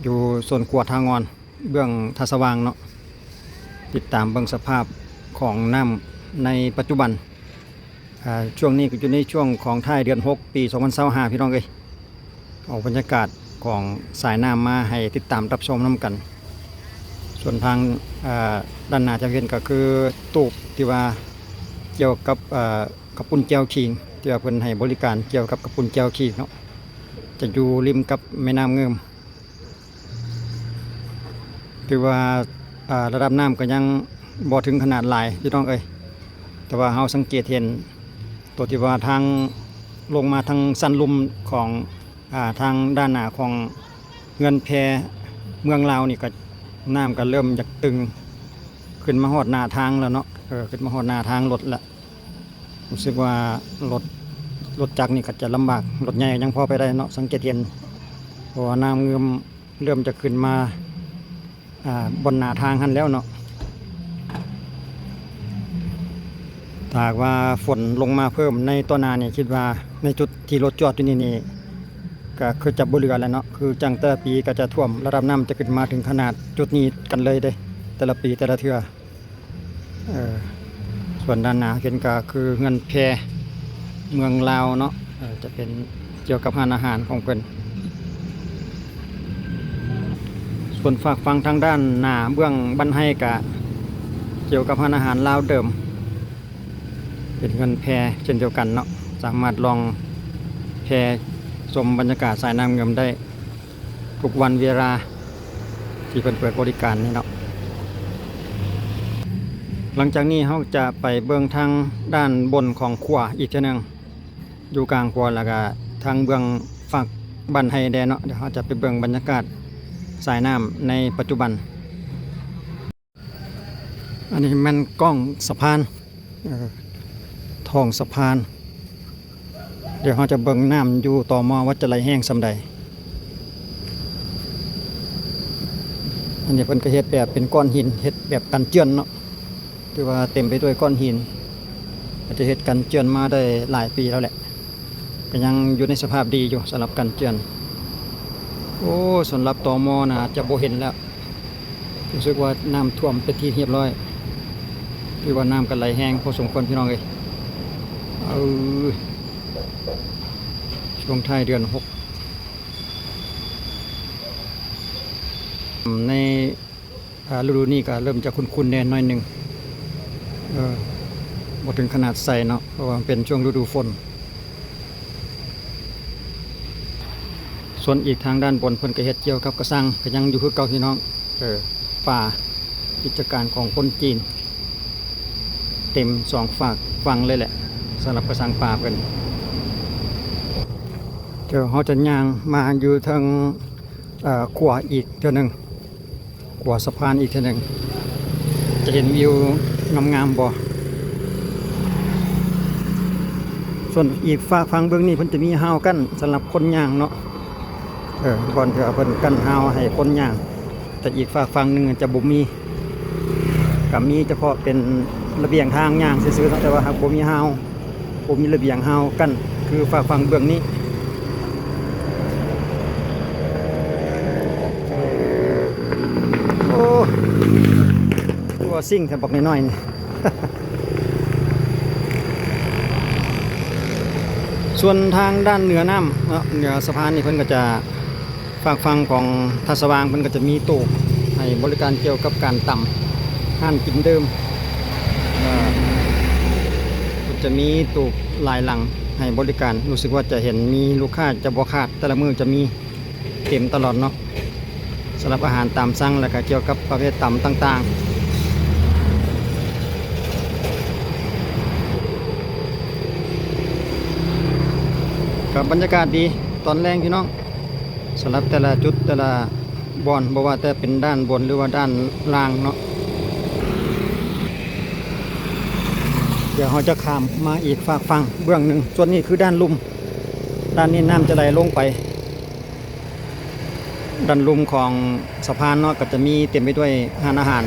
ຢູ່ໂຊນຂົວທ່າງ່ອນ ເບື້ອງທ່າສະຫວ່າງເນາະ. ຕິດຕາມເບິ່ງສະພາບຂອງນ້ຳໃນປັດຈຸບັນ. ອາ ຊ່ວງນີ້ກໍຢູ່ໃນຊ່ວງຂອງທ້າຍເດືອນຫົກ ປີສອງພັນຊາວຫ້າ ພີ່ນ້ອງເອີຍ. ເອົາບັນຍາກາດຂອງສາຍນ້ຳມາໃຫ້ຕິດຕາມຮັບຊົມນຳກັນ. ສ່ວນທາງ ອາ ດ້ານໜ້າຈະເຫັນກໍຄືຕູບທີ່ວ່າກ່ຽວກັບ ອາ ເຂົ້າປຸ້ນແຈ່ວຂີງ ທີ່ວ່າເພິ່ນໃຫ້ບໍລິການກ່ຽວກັບເຂົ້າປຸ້ນແຈ່ວຂີງເນາະ, ຈະຢູ່ລິມກັບແມ່ນ້ຳງື່ມ. ຖືວ່າ ອາ ລະດັບນ້ຳກໍຍັງບໍ່ເຖິງຂະໜາດຫຼາຍ ພີ່ນ້ອງເອີຍ, ແຕ່ວ່າເຮົາສັງເກດເຫັນຕົວທີ່ວ່າທາງ ລົງມາທາງຊັ້ນລຸ່ມຂອງ ອາ ທາງດ້ານໜ້າຂອງເຮືອນແພເມືອງລາວນີ້ ກໍນ້ຳກໍເລີ່ມຢາກຕຶງຂຶ້ນມາຮອດໜ້າທາງແລ້ວເນາະ. ເອີ ຂຶ້ນມາຮອດໜ້າທາງລົດແລ້ວ. ຮູ້ສຶກວ່າລົດ ລົດຈັກນີ້ກໍຈະລຳບາກ, ລົດໃຫຍ່ຍັງພໍໄປໄດ້ເນາະ ສັງເກດເຫັນ, ເພາະວ່ານ້ຳງື່ມເລີ່ມຈະຂຶ້ນມາ ອາ ບ່ອນໜ້າທາງຫັ້ນແລ້ວເນາະ. ຖ້າຫາກວ່າຝົນລົງມາເພີ່ມໃນຕໍ່ໜ້ານີ້ ຄິດວ່າໃນຈຸດທີ່ລົດຈອດຢູ່ນີ້ນີ້ ກໍຄືຈະບໍ່ເຫຼືອແລ້ວເນາະ, ຄືຈັ່ງແຕ່ລະປີກໍຈະຖ້ວມ, ລະດັບນ້ຳຈະຂຶ້ນມາເຖິງຂະໜາດຈຸດນີ້ກັນເລີຍເດ້ ແຕ່ລະປີແຕ່ລະເທື່ອ. ເອີ ສ່ວນດ້ານໜ້າເຫັນກໍຄືເຮືອນແພເມືອງລາວເນາະ, ເອີ ຈະເປັນກ່ຽວກັບຮ້ານອາຫານຂອງເພິ່ນ. ສ່ວນຟາກຝັ່ງທາງດ້ານໜ້າເບື້ອງບ້ານໄຮ່ກໍກ່ຽວກັບຮ້ານອາຫານລາວເດີມ, ເປັນເຮືອນແພເຊັ່ນດຽວກັນເນາະ, ສາມາດລ່ອງແພຊົມບັນຍາກາດສາຍນ້ຳງື່ມໄດ້ ທຸກວັນເວລາທີ່ເພິ່ນເປີດບໍລິການນີ້ເນາະ. ຫຼັງຈາກນີ້ເຮົາຈະໄປເບິ່ງທາງດ້ານບົນຂອງຂົວອີກເທື່ອໜຶ່ງ, ຢູ່ກາງຂົວ ແລ້ວກະທາງເບື້ອງຟາກບ້ານໄຮ່ແດ່ເນາະ. ດຽວເຮົາຈະໄປເບິ່ງບັນຍາກາດສາຍນ້ຳໃນປັດຈຸບັນ. ອັນນີ້ແມ່ນກ້ອງສະພານ ເອີ ທ້ອງສະພານ. ດຽວເຮົາຈະເບິ່ງນ້ຳຢູ່ຕໍມໍວ່າຈະໄຫຼແຮງສ່ຳໃດ. ອັນນີ້ເພິ່ນກໍເຮັດແບບເປັນກ້ອນຫີນ, ເຮັດແບບກັນເຈື່ອນເນາະ, ຖືວ່າເຕັມໄປດ້ວຍກ້ອນຫີນ, ອາດຈະເຮັດກັນເຈື່ອນມາໄດ້ຫຼາຍປີແລ້ວແຫຼະ. ກໍຍັງຢູ່ໃນສະພາບດີຢູ່ສຳລັບກັນເຈື່ອນ. ໂອ້ ສຳລັບຕໍມໍໜ້າຈະບໍ່ເຫັນແລ້ວ, ຮູ້ສຶກວ່ານ້ຳຖ້ວມເປັນທີ່ຮຽບຮ້ອຍ. ຖືວ່ານ້ຳກໍໄຫຼແຮງພໍສົມຄວນ ພີ່ນ້ອງເອີຍ. ເອີ ຊ່ວງທ້າຍເດືອນຫົກ ໃນ ອ່າ ລະດູນີ້ກໍເລີ່ມຈະຂຸ້ນໆແດ່ໜ້ອຍໜຶ່ງ. ເອີ ບໍ່ເຖິງຂະໜາດໃສເນາະ, ເພາະວ່າມັນເປັນຊ່ວງລະດູຝົນ. ສ່ວນອີກທາງດ້ານບົນເພິ່ນກໍເຮັດກ່ຽວກັບກະຊັງ, ກໍຍັງຢູ່ຄືເກົ່າ ພີ່ນ້ອງ. ເອີ ປາ ກິດຈະການຂອງຄົນຈີນ ເຕັມສອງຟາກຝັ່ງເລີຍແຫຼະ ສຳລັບກະຊັງປາເພິ່ນ. ດຽວເຮົາຈະຍ່າງມາຢູ່ເທິງ ເອີ ຂົວອີກເທື່ອໜຶ່ງ, ຂົວສະພານອີກເທື່ອໜຶ່ງ, ຈະເຫັນວິວງາມໆບໍ່. ສ່ວນອີກຟາກຝັ່ງເບື້ອງນີ້ ເພິ່ນຈະມີຮາວກັ້ນສຳລັບຄົນຍ່າງເນາະ, ເອີ ບ່ອນທີ່ວ່າເພິ່ນກັ້ນຮາວໃຫ້ຄົນຍ່າງ. ແຕ່ອີກຟາກຝັ່ງໜຶ່ງຈະບໍ່ມີ, ກໍມີສະເພາະເປັນລະບຽງທາງຍ່າງຊື່ໆເນາະ, ແຕ່ວ່າຫາກບໍ່ມີຮາວ, ບໍ່ມີລະບຽງຮາວກັ້ນຄືຟາກຝັ່ງເບື້ອງນີ້. ໂອ້ ຕົວຊິງແທ້ບັກນ້ອຍໆນີ້. ສ່ວນທາງດ້ານເໜືອນ້ຳເນາະ, ເໜືອສະພານນີ້ເພິ່ນກໍຈະ ຟາກຝັ່ງຂອງທ່າສະຫວ່າງເພິ່ນກໍຈະມີໂຕະໃຫ້ບໍລິການກ່ຽວກັບການຕຳ, ຮ້ານກິນດື່ມ, ເອີ ເພິ່ນຈະມີໂຕະຫຼາຍຫຼັງໃຫ້ບໍລິການ. ຮູ້ສຶກວ່າຈະເຫັນມີລູກຄ້າຈະບໍ່ຂາດ, ແຕ່ລະມື້ຈະມີເຕັມຕະຫຼອດເນາະ, ສຳລັບອາຫານຕາມສັ່ງ ແລ້ວກະກ່ຽວກັບປະເພດຕຳຕ່າງໆ. ກໍບັນຍາກາດດີຕອນແລງ ພີ່ນ້ອງ. ສຳລັບແຕ່ລະຈຸດ ແຕ່ລະບ່ອນ ບໍ່ວ່າແຕ່ເປັນດ້ານບົນ ຫຼືວ່າດ້ານລ່າງເນາະ. ດຽວເຮົາຈະຂ້າມມາອີກຟາກຝັ່ງເບື້ອງໜຶ່ງ. ສ່ວນນີ້ຄືດ້ານລຸ່ມ, ດ້ານນີ້ນ້ຳຈະໄຫຼລົງໄປ. ດ້ານລຸ່ມຂອງສະພານເນາະ ກໍຈະມີເຕັມໄປດ້ວຍຮ້ານອາຫານ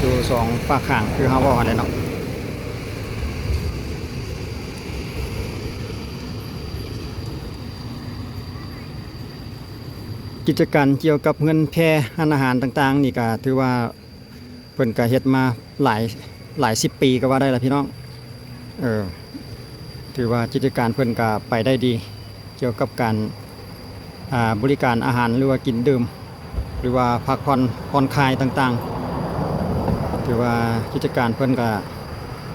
ຢູ່ສອງຟາກຂ້າງ ຄືເຮົາເວົ້າຫັ້ນແຫຼະເນາະ. ກິດຈະການກ່ຽວກັບເຮືອນແພຮ້ານອາຫານຕ່າງໆນີ້ ກະຖືວ່າເພິ່ນກະເຮັດມາຫຼາຍ ຫຼາຍສິບປີກໍວ່າໄດ້ລະພີ່ນ້ອງ. ເອີ ຖືວ່າກິດຈະການເພິ່ນກະໄປໄດ້ດີ ກ່ຽວກັບການ ອ່າ ບໍລິການອາຫານ ຫຼືວ່າກິນດື່ມ ຫຼືວ່າພັກຜ່ອນຜ່ອນຄາຍຕ່າງໆ. ຖືວ່າກິດຈະການເພິ່ນກະ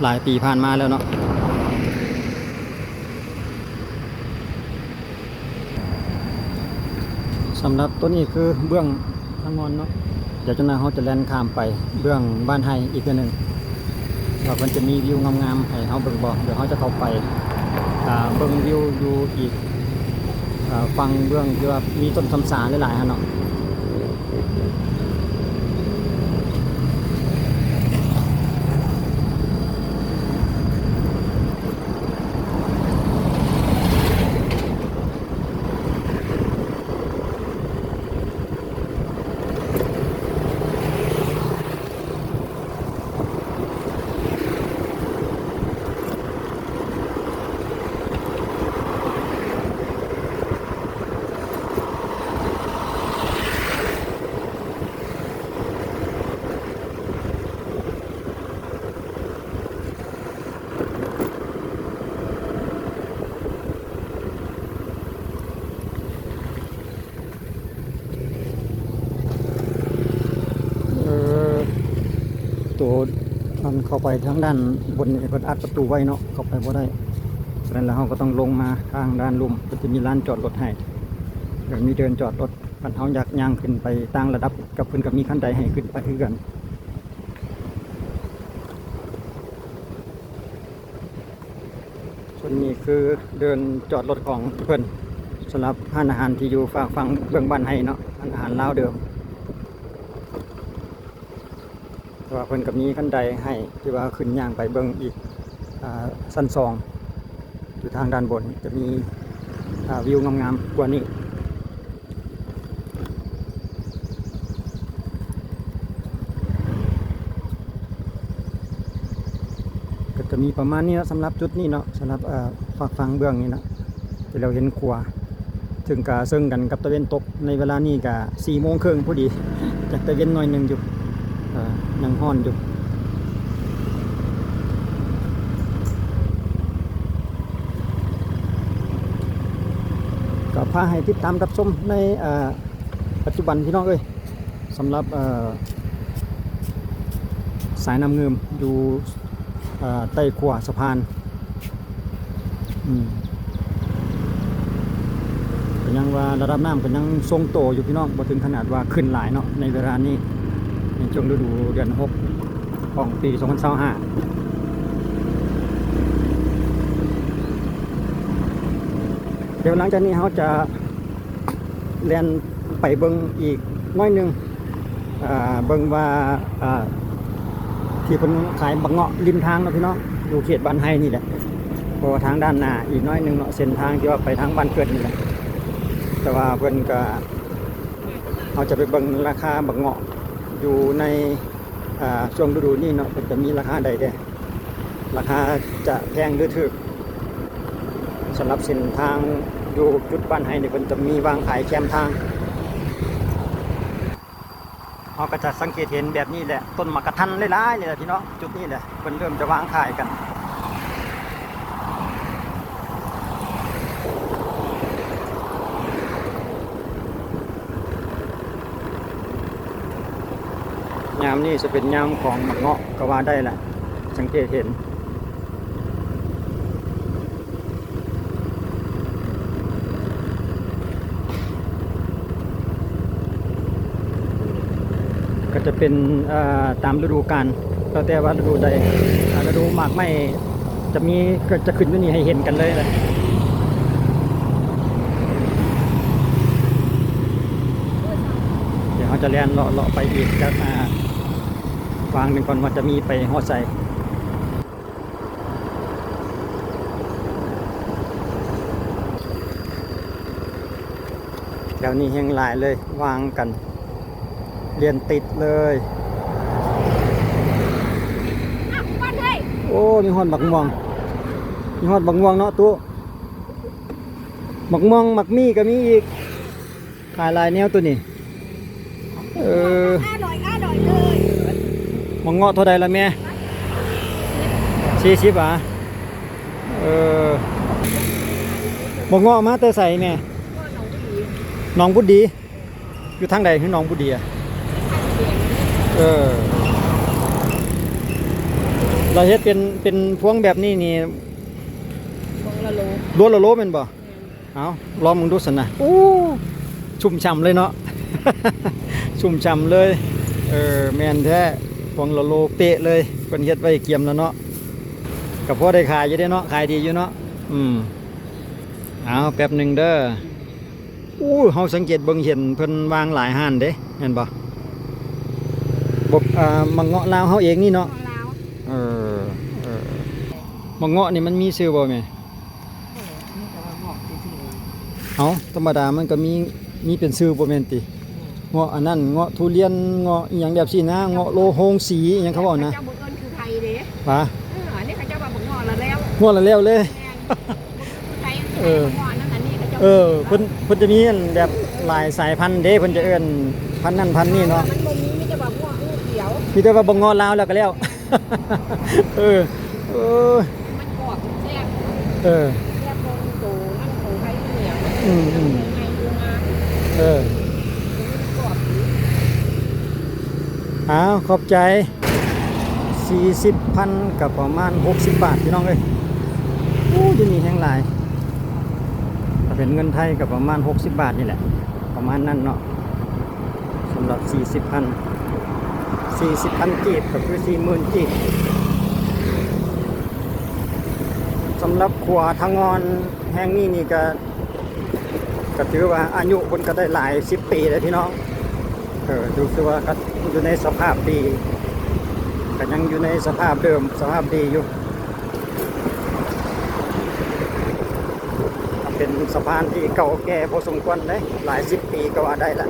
ຫຼາຍປີຜ່ານມາແລ້ວເນາະ. ສຳລັບໂຕນີ້ຄືເບື້ອງທາງງອນເນາະ. ດຽວຈັກໜ່ອຍເຮົາຈະແລ່ນຂ້າມໄປເບື້ອງບ້ານໄຮ່ອີກເທື່ອໜຶ່ງ ວ່າເພິ່ນຈະມີວິວງາມໆໃຫ້ເຮົາເບິ່ງບໍ່. ດຽວເຮົາຈະເຂົ້າໄປ ອ່າ ເບິ່ງວິວຢູ່ອີກ ອ່າ ຝັ່ງເບື້ອງທີ່ວ່າມີຕົ້ນຊຳສາຫຼາຍໆຫັ້ນເນາະ. ເອີ ໂຕ ອັນເຂົ້າໄປທາງດ້ານບົນນີ້ເພິ່ນອັດປະຕູໄວ້ເນາະ ເຂົ້າໄປບໍ່ໄດ້. ສະນັ້ນແລ້ວເຮົາກໍຕ້ອງລົງມາທາງດ້ານລຸ່ມ ເພິ່ນຈະມີລານຈອດລົດໃຫ້ ແລ້ວມີເດີ່ນຈອດລົດ. ຄັນເຮົາຢາກຍ່າງຂຶ້ນໄປຕ່າງລະດັບ ກໍເພິ່ນກໍມີຂັ້ນໄດໃຫ້ຂຶ້ນໄປຄືກັນ. ສ່ວນນີ້ຄືເດີ່ນຈອດລົດຂອງເພິ່ນ ສຳລັບຮ້ານອາຫານທີ່ຢູ່ຟາກຝັ່ງເບື້ອງບ້ານໄຮ່ເນາະ ຮ້ານອາຫານລາວເດີມ. ແຕ່ວ່າເພິ່ນກໍມີຂັ້ນໄດໃຫ້ ທີ່ວ່າຂຶ້ນຍ່າງໄປເບິ່ງອີກ ອ່າ ຊັ້ນສອງ ຢູ່ທາງດ້ານບົນຈະມີ ອ່າ ວິວງາມໆກວ່ານີ້. ກໍຈະມີປະມານນີ້ເນາະ ສຳລັບຈຸດນີ້ເນາະ ສຳລັບ ເອີ ຟາກຝັ່ງເບື້ອງນີ້ເນາະ ທີ່ເຮົາເຫັນຂົວ ເຊິ່ງກະເຊິ່ງກັນກັບຕາເວັນຕົກ. ໃນເວລານີ້ກະສີ່ໂມງເຄິ່ງພໍດີ ຈະຕາເວັນໜ້ອຍໜຶ່ງຢູ່ ເອີ ຍັງຮ້ອນຢູ່. ກໍພາໃຫ້ຕິດຕາມຮັບຊົມໃນ ເອີ ປັດຈຸບັນພີ່ນ້ອງເອີຍ ສຳລັບ ເອີ ສາຍນ້ຳງື່ມຢູ່ ເອີ ໃຕ້ຂົວສະພານ. ອືມ ກໍຍັງວ່າລະດັບນ້ຳກໍຍັງຊົງໂຕຢູ່ພີ່ນ້ອງ ບໍ່ເຖິງຂະໜາດວ່າຂຶ້ນຫຼາຍເນາະ ໃນເວລານີ້ ໃນຊ່ວງລະດູເດືອນຫົກຂອງປີສອງພັນຊາວຫ້າ. ດຽວຫຼັງຈາກນີ້ເຮົາຈະ ແລ່ນໄປເບິ່ງອີກໜ້ອຍໜຶ່ງ ເບິ່ງວ່າ ທີ່ເພິ່ນຂາຍບັກເງາະລິມທາງເນາະພີ່ນ້ອງ ຢູ່ເຂດບ້ານໄຮ່ນີ້ແຫຼະ ເພາະວ່າທາງດ້ານໜ້າອີກໜ້ອຍໜຶ່ງເນາະ ເສັ້ນທາງທີ່ວ່າໄປທາງບ້ານເກີດນີ້ແຫຼະ. ແຕ່ວ່າເພິ່ນກະ ເຮົາຈະໄປເບິ່ງລາຄາບັກເງາະຢູ່ໃນ ອ່າ ຊ່ວງລະດູນີ້ເນາະ ເພິ່ນຈະມີລາຄາໃດແດ່ ລາຄາຈະແພງຫຼືຖືກ. ສຳລັບເສັ້ນທາງຢູ່ຈຸດບ້ານໄຮ່ນີ້ ເພິ່ນຈະມີວາງຂາຍແຄມທາງ. ເຮົາກໍຈະສັງເກດເຫັນແບບນີ້ແຫຼະ ຕົ້ນໝາກກະທັນຫຼາຍໆນີ້ແຫຼະພີ່ນ້ອງ ຈຸດນີ້ແຫຼະ ເພິ່ນເລີ່ມຈະວາງຂາຍກັນ. ຍາມນີ້ຈະເປັນຍາມຂອງໝາກເງາະກໍວ່າໄດ້ລະ ສັງເກດເຫັນ ກໍຈະເປັນ ເອີ ຕາມລະດູການ ແລ້ວແຕ່ວ່າລະດູໃດ ອ່າ ລະດູໝາກໄມ້ຈະມີ ກໍຈະຂຶ້ນຢູ່ນີ້ໃຫ້ເຫັນກັນເລີຍແຫຼະ. ດຽວເຮົາຈະແລ່ນເລາະໆໄປອີກຈັກ ອ່າ ວາງໜຶ່ງກ່ອນວ່າຈະມີໄປຮອດໃສ. ແຖວນີ້ແຮງຫຼາຍເລີຍ ວາງກັນລຽນຕິດເລີຍ. ໂອ້ ມີຮອດບັກມ່ວງ ມີຮອດບັກມ່ວງເນາະຕູ້ ບັກມ່ວງ ບັກໝີ່ກໍມີອີກ. ຂາຍຫຼາຍແນວໂຕນີ້. ເອີ ຫ້າຮ້ອຍ ຫ້າຮ້ອຍເລີຍ. ໝາກເງາະເທົ່າໃດລະແມ່? ສີ່ສິບຫວາ? ເອີ ໝາກເງາະມາແຕ່ໃສແມ່? ໜອງບຸດດີ. ຢູ່ທາງໃດ? ຄືໜອງບຸດດີອະ? ເອີ ລະເຮັດເປັນ ເປັນພວງແບບນີ້ນີ້ ພວງລະໂລ ລວນລະໂລແມ່ນບໍ່? ເອົາ ລອງເບິ່ງດູຊັ້ນນະ. ໂອ້ ຊຸ່ມຊ່ຳເລີຍເນາະ ຊຸ່ມຊ່ຳເລີຍ. ເອີ ແມ່ນແທ້ ພວງລະໂລເປະເລີຍ. ເພິ່ນເຮັດໄວ້ກຽມແລ້ວເນາະ ກະພໍໄດ້ຂາຍຢູ່ເດ້ເນາະ ຂາຍດີຢູ່ເນາະ. ອືມ ເອົາ ແປັບໜຶ່ງເດີ. ໂອ້ ເຮົາສັງເກດເບິ່ງເຫັນເພິ່ນວາງຫຼາຍຮ້ານເດ້ ແມ່ນບໍ່? ບໍ່ ເອີ ໝາກເງາະລາວເຮົາເອງນີ້ເນາະ. ເອີ ເອີ ໝາກເງາະນີ້ມັນມີຊື່ບໍ່ແມ່? ເອີ ມີແຕ່ວ່າເງາະຊື່ໆ. ເອົ້າ ທຳມະດາມັນກະມີ ມີເປັນຊື່ບໍ່ແມ່ນຕິ? ເງາະອັນນັ້ນ ເງາະທຸລຽນ ເງາະອີ່ຫຍັງແບບຊີ້ນະ ເງາະໂລໂຮງສີອີ່ຫຍັງເຂົາເວົ້ານະ. ເຂົາເຈົ້າບໍ່ເອີ້ນຄືໄທເດ້. ຫວາ? ເອີ ອັນນີ້ເຂົາເຈົ້າວ່າບັກເງາະລະແລ້ວ. ເງາະລະແລ້ວເລີຍ. ແມ່ນ ເອີ ເອີ ເພິ່ນ ເພິ່ນຈະມີອັນແບບຫຼາຍສາຍພັນເດ້ ເພິ່ນຈະເອີ້ນພັນນັ້ນພັນນີ້ເນາະ. ມັນບໍ່ມີ ມີແຕ່ວ່າເງາະລູກດຽວ ມີແຕ່ວ່າບັກເງາະລາວແລ້ວກະແລ້ວ. ເອີ ເອີ ມັນກອບແຊບ. ເອີ ແຊບກວ່າໂຕນັ້ນຂອງໄທຢູ່ແລ້ວ. ອືມ ອືມ ໃຫຍ່ຢູ່ນະ. ເອີ ມັນກອບຢູ່. ອ້າວ ຂອບໃຈ. ສີ່ສິບພັນກະປະມານຫົກສິບບາດ ພີ່ນ້ອງເອີຍ. ໂອ້ ຢູ່ນີ້ແຮງຫຼາຍ. ຖ້າເປັນເງິນໄທກະປະມານຫົກສິບບາດນີ້ແຫຼະ ປະມານນັ້ນເນາະ. ສຳລັບສີ່ສິບພັນ ສີ່ສິບພັນກີບ ກະຄືສີ່ໝື່ນກີບ. ສຳລັບຂົວທາງອ່ອນແຫ່ງນີ້ນີ້ກະ ກະຖືວ່າອາຍຸເພິ່ນກະໄດ້ຫຼາຍສິບປີແລ້ວ ພີ່ນ້ອງ. ເອີ ຮູ້ສຶກວ່າກະຢູ່ໃນສະພາບດີ ກະຍັງຢູ່ໃນສະພາບເດີມ ສະພາບດີຢູ່. ເປັນສະພານທີ່ເກົ່າແກ່ພໍສົມຄວນເດ້ ຫຼາຍສິບປີກະວ່າໄດ້ລະ.